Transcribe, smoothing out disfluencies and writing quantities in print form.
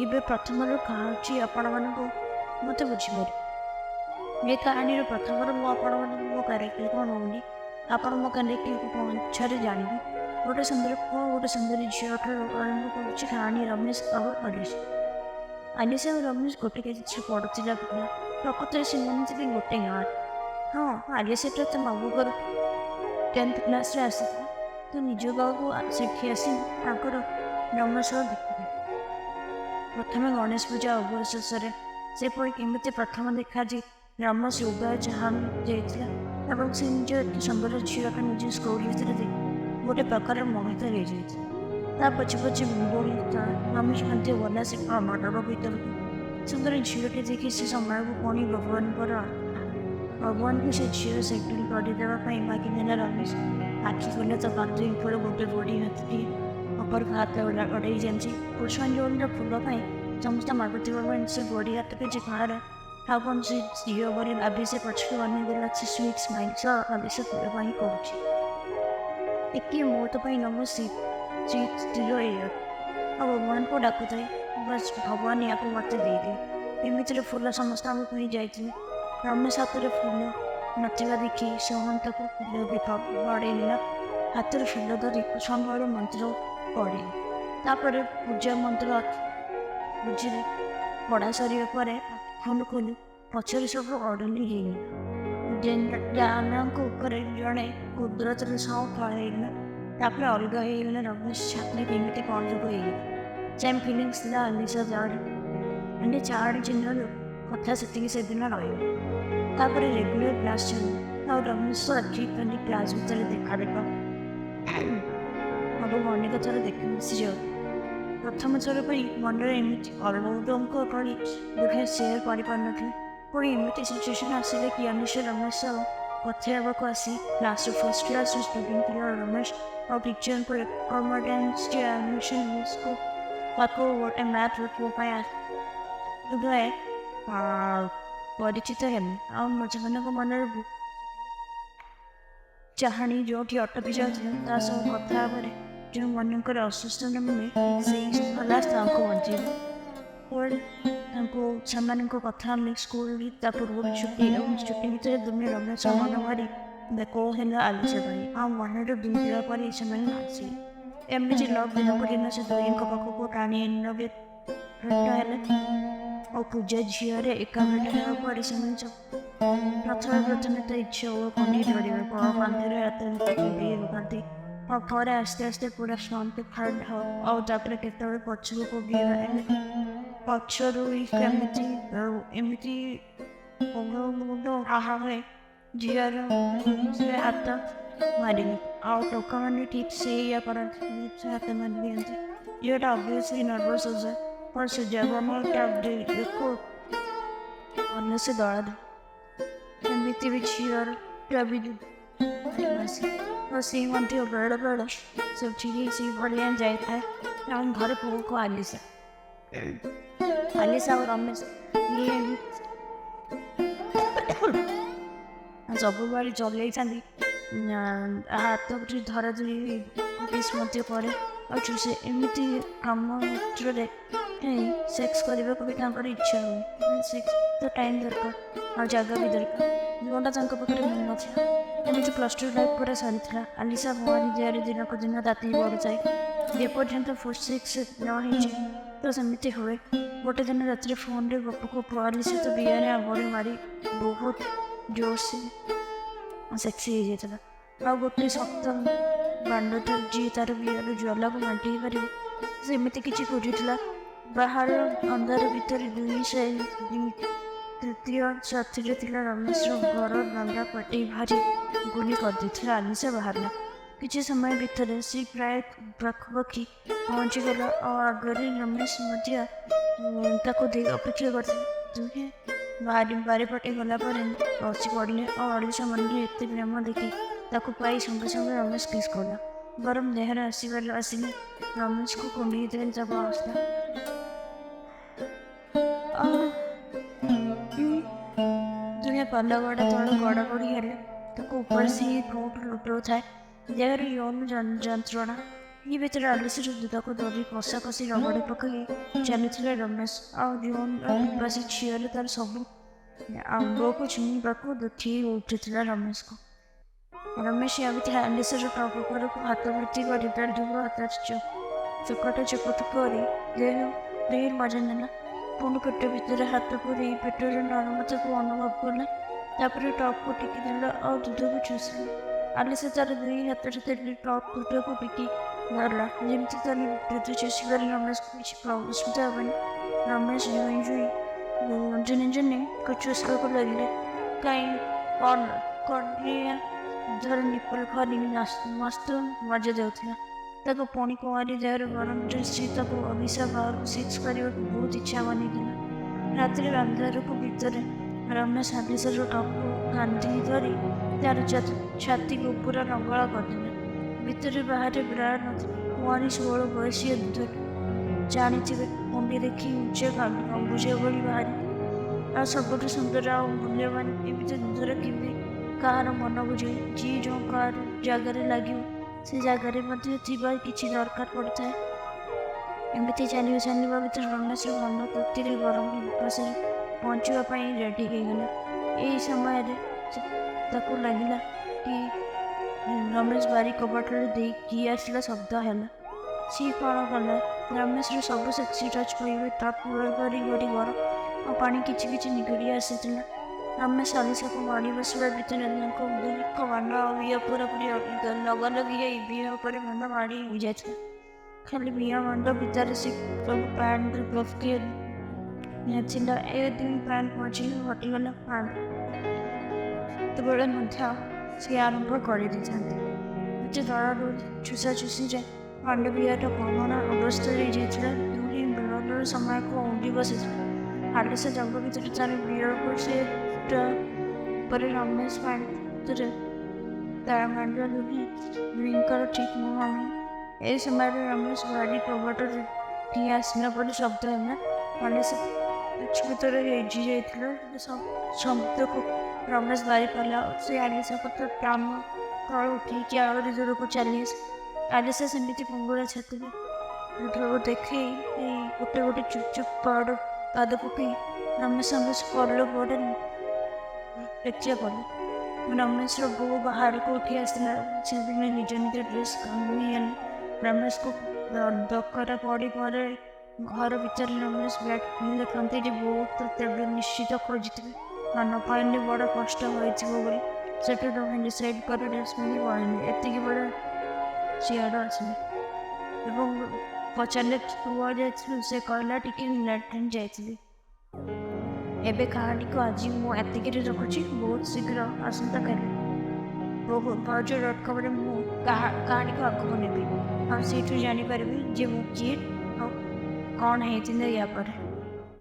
ଏବେ ପ୍ରଥମରୁ କହୁଛି ଆପଣମାନଙ୍କୁ, ମୋତେ ବୁଝିପାରିବେ। ଏ କାହାଣୀର ପ୍ରଥମରୁ ମୁଁ ଆପଣମାନଙ୍କୁ ମୋ କ୍ୟାରେକ୍ଟର କ'ଣ ହେଉନି, ଆପଣ ମୋ କ୍ୟାରେକ୍ଟରକୁ ପଛରେ ଜାଣିବେ। ଗୋଟେ ସୁନ୍ଦର ପୁଅ, ଗୋଟେ ସୁନ୍ଦରୀ ଝିଅଠାରୁ ଆରମ୍ଭ କରୁଛି କାହାଣୀ ରମେଶ ଆଉ ଅଲିସା। ଆଲିସା ଆଉ ରମେଶ ଗୋଟେ କିଛି ପଢ଼ୁଥିଲା ପିଲା। ପ୍ରକୃତରେ ସେମାନେ ଥିଲେ ଗୋଟେ ଗାଁ। ହଁ, ଆଲିସାଟା ତ ମାମୁଁ ଘର 10th କ୍ଲାସ୍ରେ ଆସିଥିଲା, ତ ନିଜ ଗାଁକୁ ସେଠି ଆସି ତାଙ୍କର ରମେଶ ଦେଖିଲେ। ପ୍ରଥମେ ଗଣେଶ ପୂଜା ଅବଶେଷରେ ସେ ପୁଣି କେମିତି ପ୍ରଥମ ଦେଖାଯାଏ, ରମେଶ ହୃଦୟ ଚାହାଣି ଯାଇଥିଲା ଏବଂ ସେ ନିଜ ଏତେ ସୁନ୍ଦର ଝିଅଟା ନିଜ ସ୍କୁଲ ଭିତରେ ଦେଖି ଗୋଟେ ପ୍ରକାର ମୋହିତ ହେଇଯାଇଛି। ତା ପଛେ ପଛେ ରମେଶ ମଧ୍ୟ ଗଲା ସେ ମଣ୍ଡପ ଭିତରକୁ। ସୁନ୍ଦର ଝିଅଟି ଦେଖି ସେ ସମୟକୁ ପୁଣି ଭଗବାନଙ୍କର ଭଗବାନଙ୍କୁ ସେ ଝିଅ ସେଟଲ୍ କରିଦେବା ପାଇଁ ମାଗିନେଲା ରମେଶ। ଆଖି ଖୋଲେ ତ କାନ୍ଥ ଉପରେ ଗୋଟେ ବଡ଼ି ହାତଟି ଉପରକୁ ହାତ ଅଡ଼େଇ ଯାଇଛି। ପୁଷ୍ପାଞ୍ଜଳିର ଫୁଲ ପାଇଁ ସମସ୍ତେ ମାଗୁଥିବା ପାଇଁ ସେ ବଡ଼ି ହାତ କିଛି କାହାର ଆଉ କ'ଣ ସେ ଝିଅ ବୋଲି ଭାବି ସେ ପଛକୁ ଅନେଇଦେଲା। ସେ ସୁଇଟ୍ ସ୍ମାଇଲ୍ ସହ ଆଲିସା ଫୁଲ ପାଇଁ କହୁଛି। ଟିକିଏ ମୁହୂର୍ତ୍ତ ପାଇଁ ରମେଶ ସ୍ଥିର ହେଇଗଲା ଆଉ ଭଗବାନଙ୍କୁ ଡାକୁଥାଏ, ବାସ୍ ଭଗବାନ ୟାକୁ ମୋତେ ଦେଇଦିଅ। ଏମିତିରେ ଫୁଲ ସମସ୍ତଙ୍କ ପାଇଁ ଯାଇଥିଲେ। ରମେଶ ହାତରେ ଫୁଲ ନଥିବା ଦେଖି ସୋହନ ତାକୁ ଫୁଲ ବଢ଼େଇଦେଲା। ହାତରେ ଫୁଲ ଧରି ସମୟର ମନ୍ତ୍ର ପଢ଼ିଲେ। ତାପରେ ପୂଜା ମନ୍ତ୍ର ବୁଝିଲେ। ପଢ଼ା ସରିବା ପରେ ଖୋଲୁ ଖୋଲୁ ପଛରେ ସବୁ ଅର୍ଡ଼ରଲି ହେଇଗଲା। ଯାନଙ୍କ ଉପରେ ଜଣେ କୁଦରତର ସହ ହେଇଗଲା। ତାପରେ ଅଲଗା ହେଇଗଲା। ରମେଶ ଛାତିରେ କେମିତି କ'ଣ ସବୁ ହେଇଗଲା। ସେମ୍ ଫିଲିଙ୍ଗସ୍ ଥିଲା ଆଲିସା ଯାହାର ହେଲେ ଚାହାଣି ଚିହ୍ନରୁ କଥା ସେତିକି ସେଦିନ ରହିବ। ତାପରେ ରେଗୁଲାର କ୍ଲାସ୍ ଚାଲିଲା ଆଉ ରମେଶ ଆଖି ଖାଲି କ୍ଲାସ୍ ଭିତରେ ଦେଖା ଦେଖା ଆଉ ଅନେକ ଥର ଦେଖି ମିଶିଯାଉ। ପ୍ରଥମ ଥର ପାଇଁ ମନରେ ଏମିତି ଅଲୌଦଙ୍କ ଭଳି ଦୁଃଖ ସେୟାର କରିପାରୁନଥିଲି। ପୁଣି ଏମିତି ସିଚୁଏସନ୍ ଆସିଲେ କି ଅନିଶା ରମେଶ ସହ କଥା ହେବାକୁ ଆସି କ୍ଲାସ୍ର ଫାର୍ଷ୍ଟ କ୍ଲାସ୍ର ଷ୍ଟୁଡେଣ୍ଟ ଥିଲା ରମେଶ ଆଉ ଟିଚରଙ୍କ ଆଡ଼ମିସନ୍ ତାକୁ ଗୋଟେ ମ୍ୟାଥ୍ ରଖିବା ପାଇଁ ଉଭୟ ପରିଚିତ ହେଲେ ଆଉ ସେମାନଙ୍କ ମନରେ ଚାହାଣି ଯେଉଁଠି ଅଟକି ଯାଉଥିଲା, ତା ସହ କଥା ହେବାରେ ଯେଉଁମାନଙ୍କର ଅସୁସ୍ଥ ମିଳେ, ସେଇ ହେଲା ତାଙ୍କୁ ବଞ୍ଚେଇବେ। ପୁଣି ତାଙ୍କୁ ସେମାନଙ୍କ କଥା ଆମେ ସ୍କୁଲ ତା ପୂର୍ବରୁ ଛୁଟି ଏବଂ ଛୁଟି ଭିତରେ ଦୁନିଆ ରମେଶ ମନ ଭାରି ବେକ ହେଲା ଆଲିସା ପାଇଁ ଆଉ ମନରେ ବିନ୍ଧିବା ପରେ ସେମାନେ ଆସିଲେ। ଏମିତି ଲଭ୍ ଦିନକୁ ଦିନ ସେ ଦୁହିଁଙ୍କ ପାଖକୁ ଟାଣି ଆଣିଲା। ଭେଟ ହେଲେ ଆଉ ପୂଜା ଝିଅରେ ଏକା ଭେଟ ହେବା ପରେ ସେମାନେ ସବୁ ପ୍ରଥମେ ପ୍ରଥମେ ତ ଇଚ୍ଛା ହୁଏ କଣ୍ଢେଇ ଧରିବାକୁ ଆଉ କାନ୍ଧରେ ହାତ ପକାନ୍ତି ଆଉ ପରେ ଆସ୍ତେ ଆସ୍ତେ ପୁରା ଫ୍ରଣ୍ଟ ଫ୍ରଣ୍ଟ ଆଉ ତାପରେ କେତେବେଳେ ପଛକୁ ଏମିତି ପଛରୁ କେମିତି ଏମିତି ହୁଏ, ଝିଅର ସେ ହାତ ମାରିବେ ଆଉ ଲୋକମାନେ ଠିକ୍ ସେଇଆ କରନ୍ତି, ସେ ହାତ ମାରି ଦିଅନ୍ତି। ଝିଅଟା ଅବଭିୟସଲି ନର୍ଭସ୍ ହେଇଯାଏ, પણ ସେ ଜଗନ୍ନାଥ ଭଲସେ ଦଳା ଏମିତି ବି ଝିଅର ବି ଆଉ ସିଏ ମଧ୍ୟ ବେଳେବେଳେ ସେଠିକି ସେଇଭଳିଆ ଯାଇଥାଏ। ଆମ ଘରେ ପୁଅକୁ ଆଲିସା ଆଲିସା ଆଉ ରମେଶ ଇଏ ସବୁବେଳେ ଚଲେଇଥାନ୍ତି। ହାତ ଧରାଧରି କିସ୍ ମଧ୍ୟ କରେ ଆଉ ସେ ଏମିତି କାମ କ୍ଷେତ୍ରରେ ସେକ୍ସ କରିବାକୁ ବି ତାଙ୍କର ଇଚ୍ଛା ହୁଏ। ସେକ୍ସ ତ ଟାଇମ୍ ଦରକାର ଆଉ ଜାଗା ବି ଦରକାର, ଯେଉଁଟା ତାଙ୍କ ପାଖରେ ମିଳୁନଥିଲା। ଏମିତି ପ୍ଲସ୍ 2 ଲାଇଫ୍ ପୁରା ସରିଥିଲା। ଆଲିସା ଭଉଣୀ ଦେହରେ ଦିନକୁ ଦିନ ତାତି ବଢ଼ୁଥାଏ ଯେପର୍ଯ୍ୟନ୍ତ 4 6 ନ ହେଇଛି। ତ ସେମିତି ହୁଏ। ଗୋଟେ ଦିନ ରାତିରେ ଫୋନ୍ରେ ଗପୁ ଗପୁ ଆଲିସା ତ ବିଆରେ ଆଙ୍ଗୁଳି ମାରି ବହୁତ ଜୋରସେ ସେକ୍ସି ହେଇଯାଇଥିଲା। ଆଉ ଗୋଟେ ଶକ୍ତ ବାଣ୍ଡଟା ଯିଏ ତାର ବିଆର ଜ୍ୱାଲାକୁ ବାଣ୍ଟି ପାରିବ, ସେମିତି କିଛି ଖୋଜୁଥିଲା। ବାହାର ଅନ୍ଧାର ଭିତରେ ଦୁଇ ସେ ତୃତୀୟ ସାଥିରେ ଥିଲା ରମେଶର ଘର ଦଣ୍ଡା ପଟେଇ ଭାରି ଗୁଲି କରିଦେଇଥିଲା। ଆଲିସା ବାହାରିଲା। କିଛି ସମୟ ଭିତରେ ସେ ପ୍ରାୟ ପାଖାପାଖି ପହଞ୍ଚିଗଲା ଆଉ ଆଗରେ ରମେଶ ମଧ୍ୟ ତାକୁ ଦେଇ ଅପେକ୍ଷା କରିଥିଲେ। ଦୁହେଁ ବାହାରି ବାରିପଟେ ଗଲା ପରେ ବସି ପଡ଼ିଲେ ଆଉ ଅଡ଼ିଶା ମନରେ ଏତେ ପ୍ରେମ ଦେଖି ତାକୁ ପାଇ ସଙ୍ଗେ ସଙ୍ଗେ ରମେଶ କିସ୍ କଲା। ଗରମ ଦେହରେ ଆସିବାର ଆସିଲେ ରମେଶକୁ କୁଣ୍ଡେଇ ଦେଲେ ତାକୁ ଅବସ୍ଥା। ଦୁହେଁ ପଲଗଡ଼ା ତଳୁ ଗଡ଼ଗଡ଼ି ହେଲେ। ତାକୁ ଉପରେ ସିଏ କୋଉଠୁ ଲୁଟଉଥାଏ। ଦେହରେ ଯୌନ ଯନ୍ତ୍ରଣା ଏ ଭିତରେ ଆଲିସାର ଦୁଧକୁ ଧରି କଷାକଷି ରଗଡ଼ି ପକାଇ ଚାଲିଥିଲେ ରମେଶ, ଆଉ ଜୁନ୍ର ପିପାସୀ ଝିଅରେ ତାର ସବୁ ଅଙ୍ଗକୁ ଛୁଇଁବାକୁ ଦୁଃଖୀ ଉଠୁଥିଲା ରମେଶକୁ। ରମେଶ ୟା ଭିତରେ ଆଲିସାର ଟପ୍ ଉପରକୁ ହାତ ଭର୍ତ୍ତି କରି ତାର ଦୁହ ହାତରେ ଚକଟା ଚକଟି କରି ଢେର ମଜା ନେଲା। ପୁଣି ପେଟ ଭିତରେ ହାତ ପୂରେଇ ପେଟର ନରମତାକୁ ଅନୁଭବ କଲା। ତାପରେ ଟପ୍କୁ ଟେକି ଦେଲା ଆଉ ଦୁଧକୁ ଚୁଷିଲା। ଆଲିସା ତାର ଦୁଇ ହାତରେ ତେଲି ଟପ୍ ଦୁଧକୁ ଟେକି ଧରିଲା, ଯେମିତି ତାର ଦୁଧ ଚୁଷିବାରେ ରମେଶକୁ କିଛି ଅସୁବିଧା ହେବନି। ରମେଶ ଜୁଇଁ ଜୁଇଁ ଜୁନି ଜୁନିକୁ ଚୁଷିବାକୁ ଲାଗିଲେ। କାଇଁ କଣ୍ଢିଆ ଦୁଧର ନିପଲ ଖରି ମସ୍ତ ମଜା ଦେଉଥିଲା ତାକୁ। ପୁଣି କୁଆଁରୀ ଦେହରେ ଗରମ ଡ୍ରେସ୍ ତାକୁ ଅଭିଶା ବାହାରକୁ ସେକ୍ସ କରିବାକୁ ବହୁତ ଇଚ୍ଛା ବନେଇଥିଲା। ରାତିରେ ଅନ୍ଧାରକୁ ଭିତରେ ରମେଶ ଆଲିସାର ଟପ୍କୁ କାନ୍ଧି ଧରି ତାର ଛାତିକୁ ପୁରା ନଙ୍ଗଳା କରିଦେଲା। ଭିତରେ ବାହାରେ ବ୍ରା ନଥିଲା। କୁଆଁରୀ 16 ବୟସୀୟ ଦୁଧ ଜାଣିଥିବେ, ମୁଣ୍ଡି ଦେଖି ଉଞ୍ଚା ଗମ୍ବୁଜ ଭଳି ବାହାରି ଆଉ ସବୁଠୁ ସୁନ୍ଦର ଆଉ ମୂଲ୍ୟବାନ। ଏମିତି ଦୁଧର କେବେ କାହାର ମନ ବୁଝେ? ଯିଏ ଯେଉଁ କାହାର ଜାଗାରେ ଲାଗିବ, ସେ ଜାଗାରେ ମଧ୍ୟ ଥିବା କିଛି ଦରକାର ପଡ଼ିଥାଏ। ଏମିତି ଚାଲିବା ଚାଲିବା ଭିତରେ ରମେଶର ମନ ତୃପ୍ତିରେ ଗରମ ପିପାସାରେ ପହଞ୍ଚିବା ପାଇଁ ରେଡ଼ି ହେଇଗଲା। ଏହି ସମୟରେ ତାକୁ ଲାଗିଲା କି ରମେଶ ବାରି କବାଟରେ ଦେଇ କିଏ ଆସିଲା ଶବ୍ଦ ହେଲା। ସିଏ କ'ଣ କଲା, ରମେଶର ସବୁ ସେକ୍ସି ଟଚ୍ ପାଇ ଟପ୍ କରି କରି ଗରମ ଆଉ ପାଣି କିଛି କିଛି ନିଗିଡ଼ି ଆସିଥିଲା। ରମେଶ ଆଲିସାକୁ ମାଡ଼ି ବସିବା ଭିତରେ ତାଙ୍କ ଦୁହିଁଙ୍କ ମନ ଆଉ ଇଏ ପୁରାପୁରି ଲଗାଲଗି ହେଇ ବିହା ଉପରେ ମନ ମାଡ଼ି ହୋଇଯାଇଥିଲା। ଖାଲି ବିହା ମଣ୍ଡ ଭିତରେ ସେ ସବୁ ପ୍ୟାଣ୍ଟ ଥିଲା। ଏ ଦୁଇ ପ୍ୟାଣ୍ଟ ମଝିରେ ହଟିଗଲା ପ୍ୟାଣ୍ଟ ସେତେବେଳେ ମଧ୍ୟ ସେ ଆରମ୍ଭ କରିଦେଇଥାନ୍ତି। ଏତେ ଦଳରୁ ଚୁସାଚୁସିରେ ପାଣ୍ଡବିଆର ଗମନ ଅବସ୍ଥା ହେଇଯାଇଥିଲା। ଦୁହେଁ ମିଳନର ସମୟକୁ ଉଣ୍ଡି ବସିଥିଲା। ଆଲିସା ଜଙ୍ଘ ଭିତରେ ତାର ବିରକୁ ସେ ଉପରେ, ରମେଶ ପ୍ୟାଣ୍ଟ ଭିତରେ ତାର ମାଣ୍ଡ, ଦୁହେଁ ଦୁହିଁଙ୍କର ଠିକ୍ ମୁହାଁମୁହିଁ। ଏହି ସମୟରେ ରମେଶ ବାରି କବାଟରେ କିଏ ଆସିଲା ପରି ଶବ୍ଦ ହେଲା। ଆଲିସା କିଛି ଭିତରେ ହେଜି ଯାଇଥିଲା। ଶବ୍ଦକୁ ରମେଶ ବାରିପାରିଲା। ସେ ଆଲିସାକୁ ତା କାନ ତଳୁ ଉଠେଇକି ଆହୁରି ଦୂରକୁ ଚାଲି ଆସିଲା। ଆଲିସା ସେମିତି ଫୁଙ୍ଗୁଳା ଛାତିରେ ଦୁଧକୁ ଦେଖେଇ ଗୋଟେ ଗୋଟେ ଚୁପ୍ ଚୁପ୍ ପାଦ ପାଦ ପକେଇ ରମେଶ ରମେଶ କଲ ପରେ ଲଜ୍ଜା କଲେ। ରମେଶର ବୋଉ ବାହାରକୁ ଉଠି ଆସିଲା। ସେଦିନ ନିଜ ନିଜ ଡ୍ରେସ୍ ନେଇଗଲେ। ରମେଶକୁ ଡକରା ପଡ଼ି ପରେ ଘର ଭିତରେ ରମେଶ ବ୍ୟାଗ୍ ଦେଖନ୍ତି ଯେ ବୋଉ ତ ତେବେ ନିଶ୍ଚିତ ଖୋଜିଥିବେ, ଆଉ ନ ପାଇଲେ ବଡ଼ କଷ୍ଟ ହୋଇଥିବ ବୋଲି। ସେଠୁ ଦୁହେଁ ଡିସାଇଡ଼୍ କରି ଡ୍ରେସ୍ ପିନ୍ଧି ପଳେଇଲେ। ଏତିକି ବେଳେ ସିଆଡ଼ୁ ଆସିଲେ ଏବଂ ପଚାରିଲେ, କୁଆଡ଼େ ଯାଇଥିଲୁ? ସେ କହିଲା, ଟିକେ ଲାଟ୍ରିନ୍ ଯାଇଥିଲି। ଏବେ କାହାଣୀକୁ ଆଜି ମୁଁ ଏତିକିରେ ରଖୁଛି। ବହୁତ ଶୀଘ୍ର ଆସନ୍ତାକାଲି ଭାଉଜ.କମ୍ରେ ମୁଁ କାହାଣୀକୁ ଆଗକୁ ନେବି ଆଉ ସେଇଠୁ ଜାଣିପାରିବି ଯେ ମୁଁ କିଏ ଆଉ କ'ଣ ହେଇଥିଲା ୟା ପରେ।